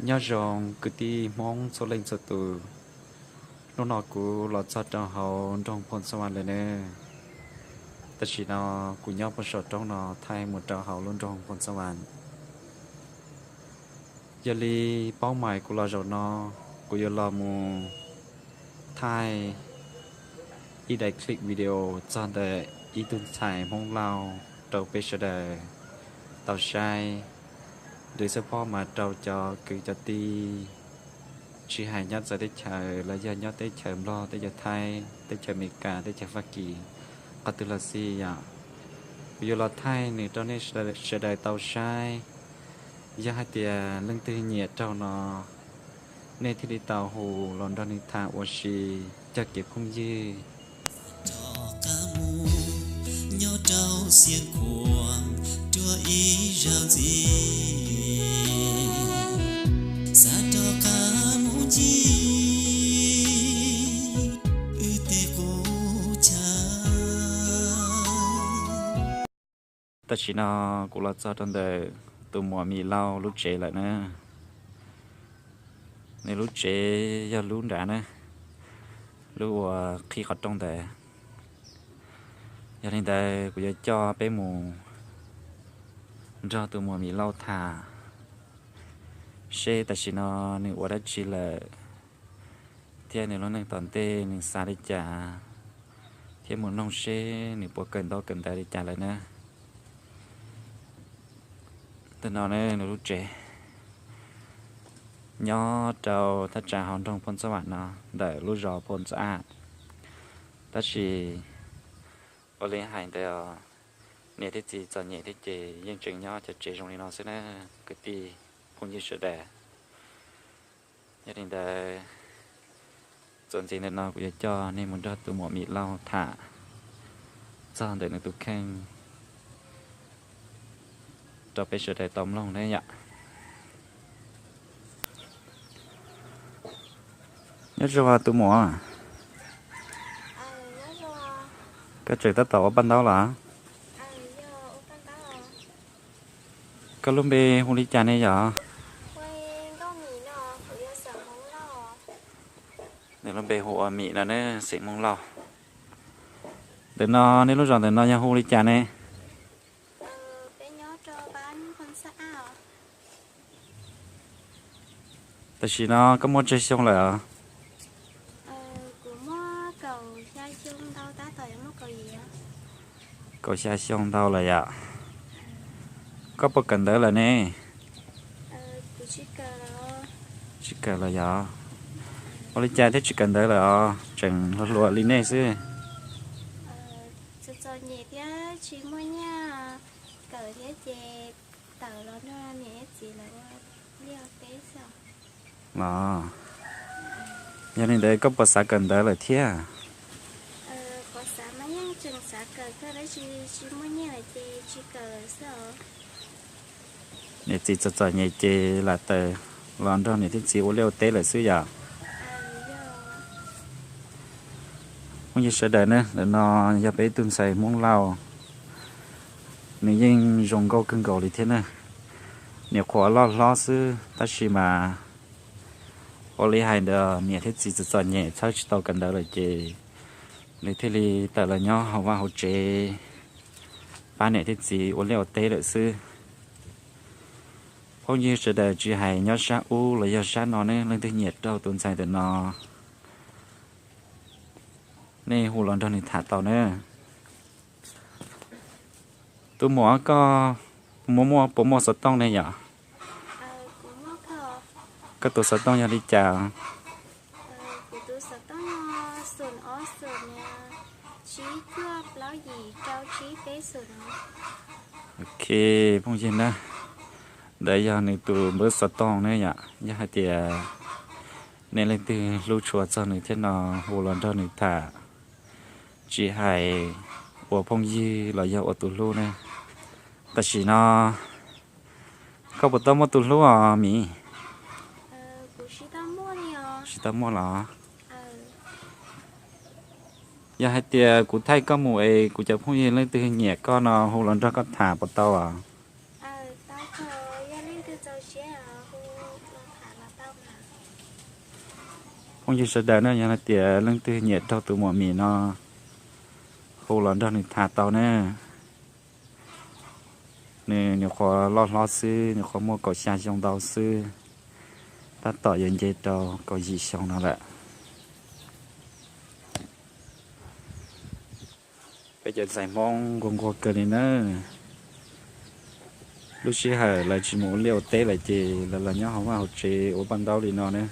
Nyob zoo kwv tij Hmoob txhua leej txhua tus, hnub no kuv los txog rau hauv nroog Phoo Xab Vas lawm nawb. Tam sim no kuv nyob puag saum roob no thaij mus rau hauv lub nroog Phoo Xab Vas. Yog li paub mais kuv los zaum no, kuv yuav los mus thaij ib daim clip video txog ntawm ib tug ntxhais Hmoob Lauj rau peb sawv daws tau saib. Lwm xab phob mas rau cov kwv cov tij, tsis hais nyob txawv teb chaws los yog nyob teb chaws Nplog, teb chaws Thaib, teb chaws Amelikas, teb chaws Fab Kis, qhov twg los xij yom, kuv yuav los thaij nws rau nej sawv daws tau saib. Yog hais tias leej twg nyiam raug no, nej thiaj li tau hu los nrog nws tham ua si, cog kev phooj ywg. Rov qab mus nyob rau Xiav Khuam dua ib zaug ntxiv, xav rov qab mus ncig wb tej qub chaw. Tam sim no kuv los txog rau ntawm tus muam Mim Lauj lub tsev lawm na. Nws lub tsev yog lub nrad na, lub uas qhib qhov rooj ntawd. Yog li ntawd kuv yuav coj peb mus nrog tus muam Mim Lauj tham seb tam sim no nws ua dab tsi lawm, thiab nws lub neej tom ntej nws xav li cas, thiab mus noog seb nws puas kawm ntaub kawm ntawv li cas lawm na. Ntawm no ne nws lub tsev nyob rau thaj tsam hauv nroog Phoo Xab Vam no, ntawm lub zos Phoo Xab Vam. Tab sis ua li hais ntawd, niam thiab txiv txom nyem thiab ces yeej tseem nyob cov tsev zoo li no xwb na, kwv tij phooj ywg sawv daws. Yog li ntawd, txuas ntxiv ntawm no kuv yuav coj nej mus nrog tus muam Mim Lauj tham txog ntawm nws tus kheej rau peb sawv daws tau mloog ne yom. Nyob zoo tus muam, koj tseem tab tom ua paj ntaub los? Koj lub npe hu li cas ne yom? Nws lub npe hu ua Mim no ne, xeem Hmoob Lauj. Ntawm no nej lub zos ntawm no yog hu li cas ne? Tam sim no koj muaj tsawg xyoo lawm? Kaum xya xyoo ntau lawm yom. Koj puas kawm ntawv lawm ne? Tsis kawm lawm yom. Ua li cas thiaj tsis kawm ntawv lawm os, tseem hluas hluas li nej xwb? Los, yog li ntawd koj puas xav kawm ntawv lawm thiab? Niam txiv txom txom nyem ces lam tawm los nrog niam thiab txiv ua liaj ua teb lawm xwb yom. Phooj ywg sawv daws ne, ntawm no yog peb ib tug ntxhais Hmoob Lauj, nws yeej zoo nkauj kawg nkaus li thiab na. Nyuam qhuav loj hlob xwb tab sis mas ua li hais ntawd niam thiab txiv txom txom nyem txhawb tsis tau kawm ntawv lawm ces nws thiaj li tawm los nyob hauv vaj hauv tsev pab niam thiab txiv ua liaj ua teb lawm xwb. Phooj ywg sawv daws tsis hais nyob sab ub los yog sab no ne, leej twg nyiam raug tus ntxhais ntawm no, nej hu los nrog nws tham tau na. Tus muam, koj puas muaj xov tooj ne yom? Koj tus xov tooj yog li cas? Ok, phooj ywg na, ntawd yog nws tus npawb xov tooj ne yom. Yog hais tias nej leej twg hlub tshua txog nws thiab no, hu los nrog nws tham, tsis hais ua phooj ywg los yog ua tus hlub ne. Tam sim no koj puas tau muaj tus hlub os Mim? Tsis tau muaj los? Yog hais tias kuv thaij koj mus es kuv cov phooj ywg leej twg nyiam koj no hu los nrog koj tham puas tau os? Phooj ywg sawv daws na, yog hais tias leej twg nyiam raug tus muam mis no, hu los nrog nws tham tau na. Nws nyuam qhuav loj hlob xwb, nyuam qhuav muaj kaum xya xyoo ntau xwb, tab tom yuav nce rau kaum yim xyoo no lawm. Peb cov ntxhais Hmoob nquag nquag kawg li na. Lub sij hawm lawv tsis mus ua liaj ua teb lawm ces lawv los nyob hauv vaj hauv tsev ua paj ntaub li no na.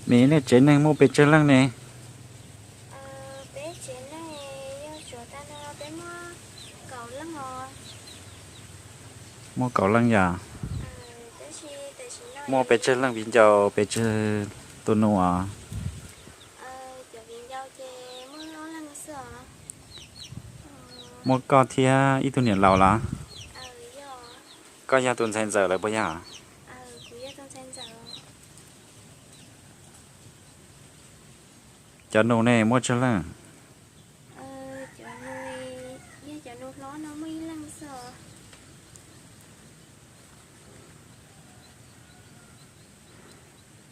Mis, nej tsev neeg muaj pes tsawg leej ne? Muaj kaum leej yom. Muaj pes tsawg leej viv ncaus, pes tsawg tus nus os? Muaj koj thiab ib tug niam laus los? Koj yog tus ntxhais ntxawm lawm puas yog? Cov nus ne muaj tsawg leej?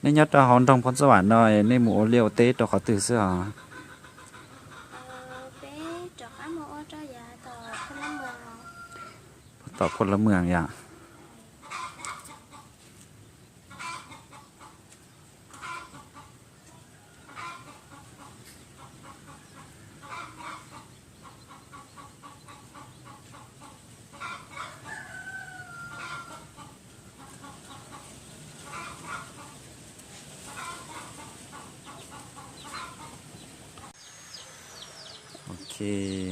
Nej nyob rau hauv nroog Phob Txoj Vam no, nej mus ua liaj ua teb rau qhov twg xwb os? Tom Phuaj Lab Mws yom. Ok,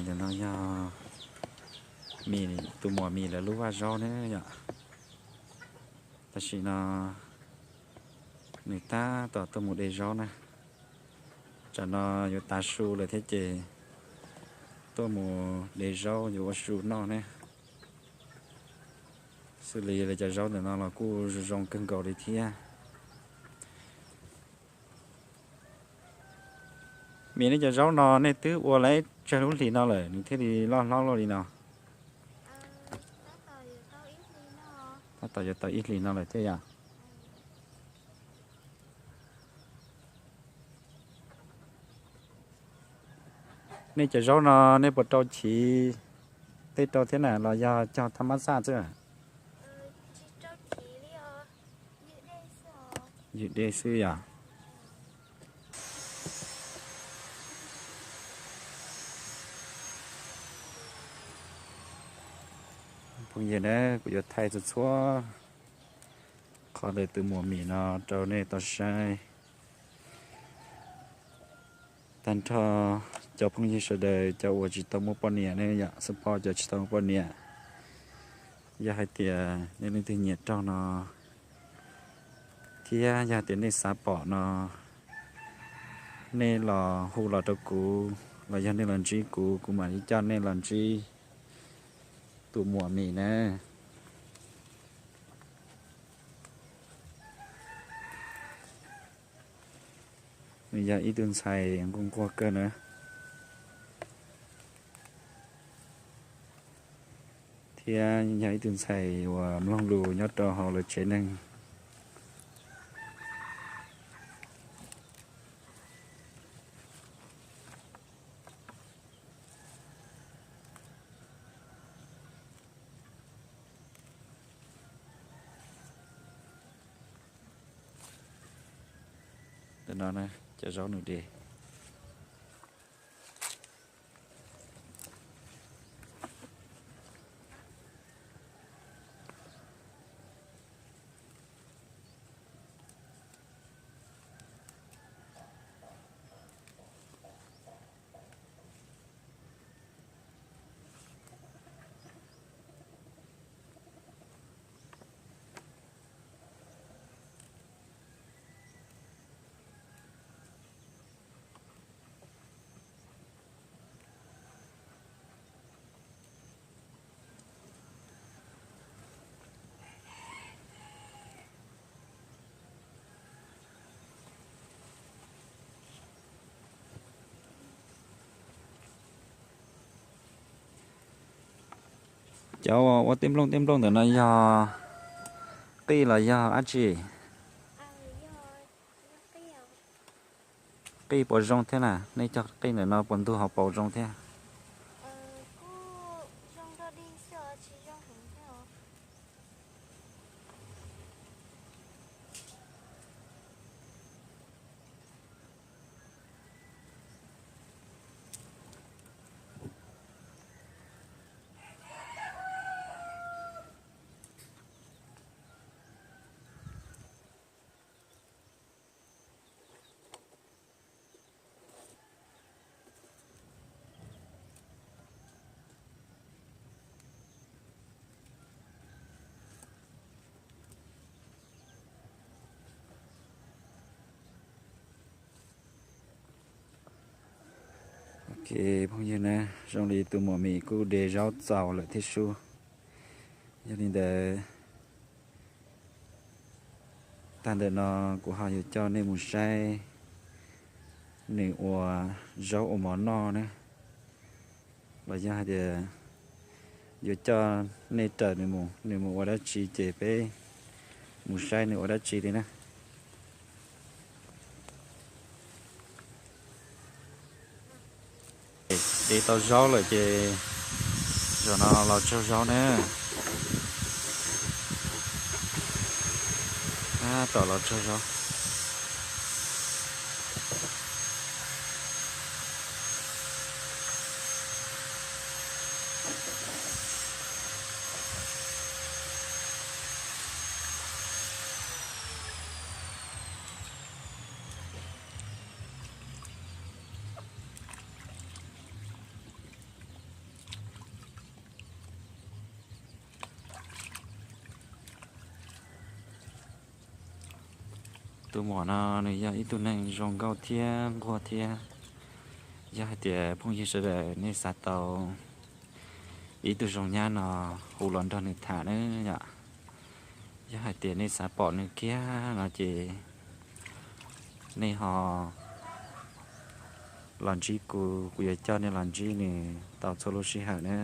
ntawm no yog Mis, tus muam Mis lawv lub vaj zaub ne yom. Tam sim no nws tab tom tuaj mus de zaub na. Tsam no yuav tav su lawm thiab ces tuaj mus de zaub yuav ua su noj ne. Xws li lawv cov zaub ntawm no los kuj zoo zoo kawg nkaus li thiab. Mis, nej cov zaub no nej twb ua lawm tsawg lub hlis no lawm nws thiaj li loj hlob luaj li no? Tab tom yuav tau ib hlis no lawm thiab yom. Nej cov zaub no nej puas rau chiv tej rau thiab na los yog cog thab mab xaj xwb? Ywg dej xwb yom. Phooj ywg na, kuv yuav thaij txhua txhua qhov ntawm tus muam Mis no rau nej tau saib. Tag nrho cov phooj ywg sawv daws cov uas tsis tau muaj poj niam ne yom, support cov tsis tau muaj poj niam, yog hais tias nej leej twg nyiam raug no thiab yog tias nej xav pom no, nej los hu los rau kuv los yog nej los ntsib kuv, kuv mam li coj nej los ntsib tus muam Mis na. Nws yog ib tug ntxhais nquag nquag kawg na, thiab yog ib tug ntxhais uas mloog lus nyob rau hauv lawv tsev neeg. Ntawm no cov zaub nws de. Cov uas ua tej nplooj tej nplooj ntawm no yog qij los yog dab tsi? Qij puas zoo thiab na? Nej cog qij ntawm no puas ntug hauv paus zoo thiab? Ok, phooj ywg na, zoo li tus muam mim kuj de zaub txaus lawm thiab sub. Yog li ntawd, tag ntawm no kuv ho yuav coj nej mus saib nws ua zaub ua mov noj na. Los yog hais tias yuav coj nej raws nws mus, nws mus ua dab tsi ces peb mus saib nws ua dab tsi li na. De tau zaub lawm ces zaum no los tsaug zaub na. Tab tom los tsaug zaub. Tus muam no nws yog ib tug neeg zoo nkauj thiab nquag thiab. Yog hais tias phooj ywg sawv daws nej xav tau ib tug zoo nyab no hu los nrog nws tham na yom. Yog hais tias nej xav pom nws kiag no ces nej ho los ntsib kuv, kuv yuav coj nej los ntsib nws tau txhua lub sij hawm na.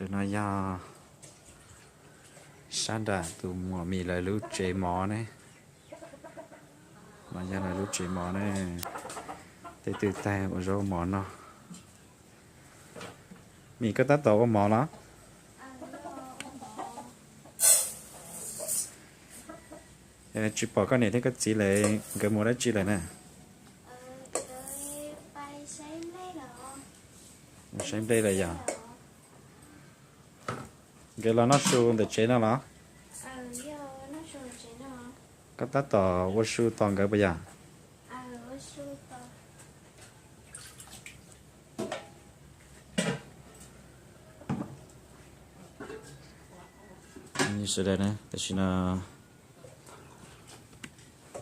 Ntawm no yog sab nram tus muam mim lawv lub tsev mov ne. No yog lawv lub tsev mov ne. Tej twg tag ua zaub mov no. Mim, koj tab tom ua mov los? Tsis pom koj niam thiab koj txiv lawv nkawd mus dab tsi lawm na? Mus saib nplej lawm yog? Nkawd los noj su ntawm tsev no los? Koj tab tom ua su tos nkawd puas yog? Sawv daws na, tam sim no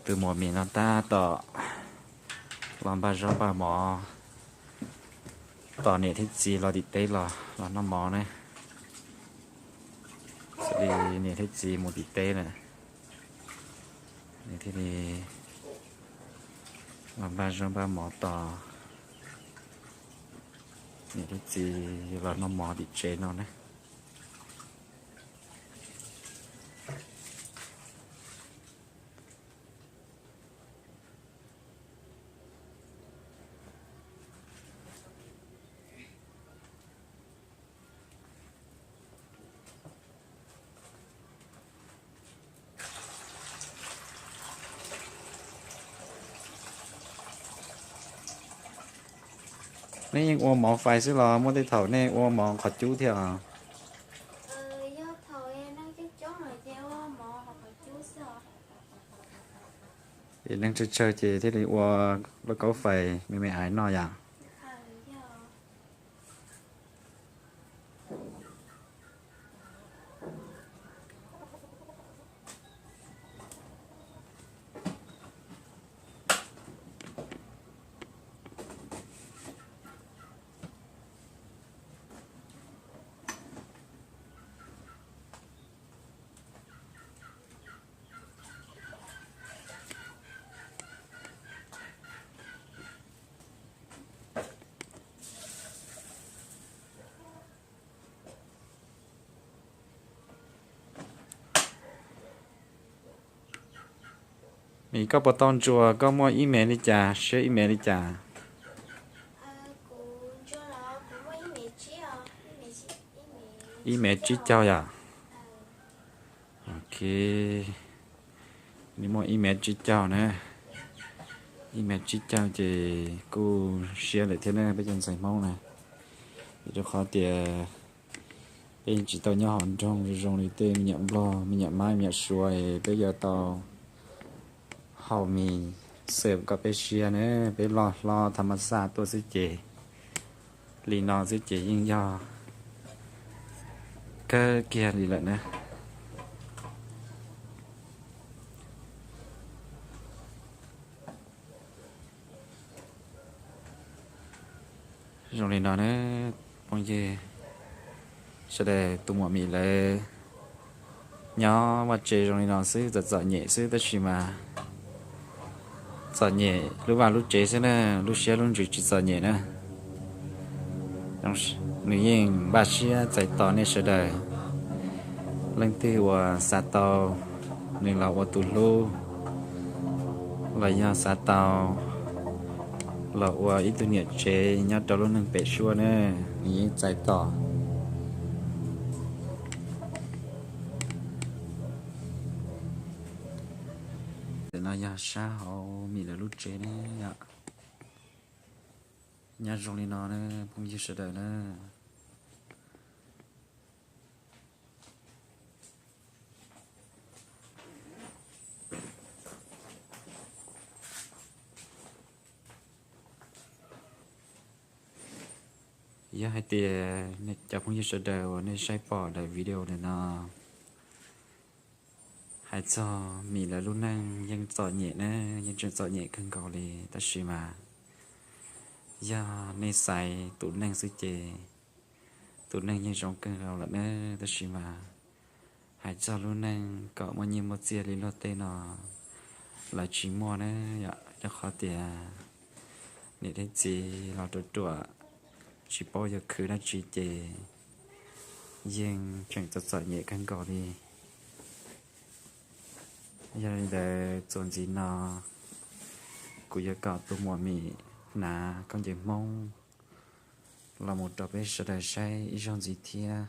tus muam mim no tab tom los npaj zaub npaj mov tos niam thiab txiv los tim teb los, los noj mov ne. Xws li niam thiab txiv mus tim teb lawm, nws thiaj li los npaj zaub npaj mov tos niam thiab txiv los noj mov tim tsev no ne. Nej yeej ua mov fais xwb los muaj tej thaum nej ua mov qhov cub thiab os? Neeg tsawg tsawg ces thiaj li ua lauj kaub fais me me aiv noj yom? Koj puas tau ntsuas, koj muaj email li cas, siab email li cas? Email tsib caug yom? Ok, nws muaj email tsib caug na. Email tsib caug ces kuj siab lawm thiab na peb cov ntxhais Hmoob na. Vim rau qhov tias peb tsis tau nyob hauv nroog zoo li tej me nyuam Nplog, me nyuam Mab, me nyuam Suav, peb yuav tau haus mis xwb kom peb siab na. Peb loj hlob tha ma xaj tuaj xwb ces, li no xwb ces yeej yog kawg kiag li lawm na. Zoo li no na, phooj ywg sawv daws, tus muam Mim lawv nyob vaj tsev zoo li no xwb, txom txom nyem xwb tab sis mas txom nyem lub vaj lub tsev xwb na, lub siab lub ntsws tsis txom nyem na. Nws yeej npaj siab txais tos nej sawv daws. Leej twg uas xav tau nws los ua tus hlub, los yog xav tau los ua ib tug niam tsev nyob rau lub neej pem suab na, nws yeej txais tos. Ntawm no yog sab hauv Mim lawv lub tsev ne yom. Nyob zoo li no na phooj ywg sawv daws na. Yog hais tias nej cov phooj ywg sawv daws uas nej saib pom daim video ntawm no, hais txog Mim lawv lub neej yeej txom nyem na, yeej tseem txom nyem kawg nkaus li, tab sis mas yog nej xaiv tus neeg xwb ces tus neeg yeej zoo kawg nkaus lawm na, tab sis mas hais txog lub neej kom muaj nyiaj muaj txiag li luag tej no lawv tsis muaj na yom, rau qhov tias niam thiab txiv los ruam ruam, tsis paub yuav khwv dab tsi ces yeej tseem txom txom nyem kawg nkaus li. Yog li ntawd txuas ntxiv no kuv yuav kom tus muam Mim hnav khaub ncaws Hmoob los mus rau peb sawv daws saib ib zaug ntxiv thiab.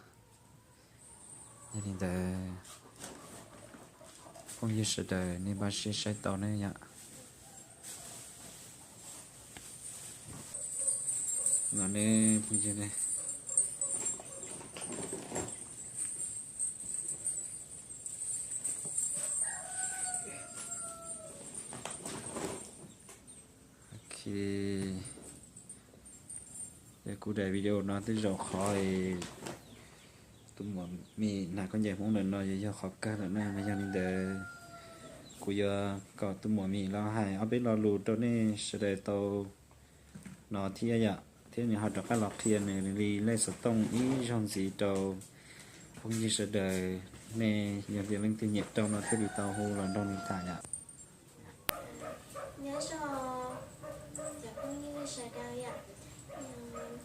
Yog li ntawd phooj ywg sawv daws nej npaj siab saib tau ne yom. No ne phooj ywg ne. Ok, yog kuv daim video no tej zaum qhov tus muam Mim hnav khaub ncaws Hmoob ntawm no yuav yog qhov kawg lawm na, mas yog li ntawd kuv yuav kom tus muam Mim los hais ob peb lo lus rau nej sawv daws tau hnov thiab yom, thiab nws ho rov qab los qhia nws li lej xov tooj ib zaug ntxiv rau phooj ywg sawv daws. Nej yog tias leej twg nyiam raug no thiaj li tau hu los nrog nws tham yom. Nyob zoo cov phooj ywg sawv daws yom,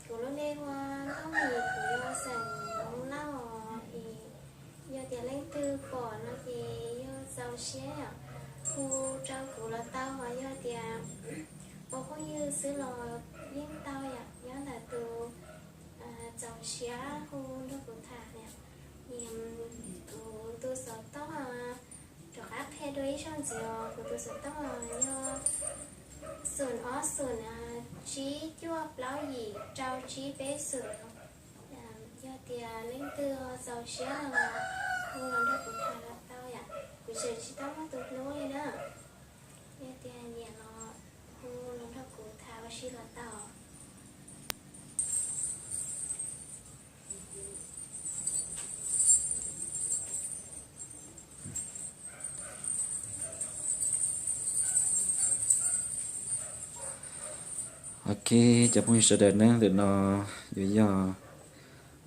kuv lub npe hu ua Nkauj Mim, kuv yog xeem Hmoob Lauj es yog tias leej twg pom no ces yog txaus siab yom, hu rau kuv los tau, ho yog tias ua phooj ywg xwb los yeej tau yom, nyob ntawm tus txaus siab hu nrog kuv tham yom. Kuv tus xov tooj, rov qab qhia dua ib zaug ntxiv os, kuv tus xov tooj yog xoom ob xoom tsib cuaj plaub yim rau tsib peb xoom. Yog tias leej twg txaus siab no los hu los nrog kuv tham los tau yom, kuv tseem tsis tau muaj tus hlub li na. Yog tias nyiam los hu los nrog kuv tham ua si los tau. Ok, cov phooj ywg sawv daws, ntawm no yuav yog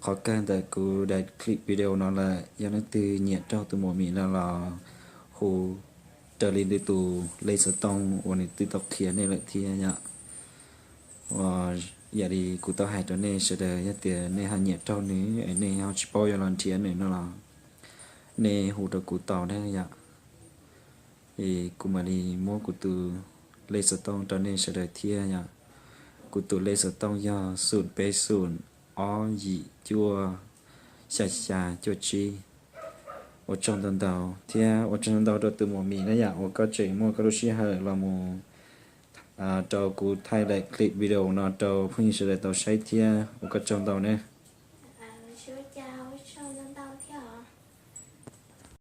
qhov kawg ntawm kuv daim clip video no lawm. Yog leej twg nyiam raug tus muam Mim no los hu raws li nws tus lej xov tooj uas nws twb tau qhia nej lawm thiab yom. Yam li kuv tau hais rau nej sawv daws, yog tias nej ho nyiam raug nws es nej ho tsis paub yuav los nrhiav nws no los nej hu rau kuv tau na yom. Es kuv mam li muab kuv tus lej xov tooj rau nej sawv daws thiab yom. Kuv tus lej xov tooj yog xoom peb xoom ob yim cuaj xya xya cuaj tsib. Ua tsaug ntau ntau thiab ua tsaug ntau ntau rau tus muam Mim na yom, uas koj tseem muaj koj lub sij hawm los mus rau kuv thaij daim clip video no rau phooj ywg sawv daws tau saib thiab ua koj tsaug ntau ne.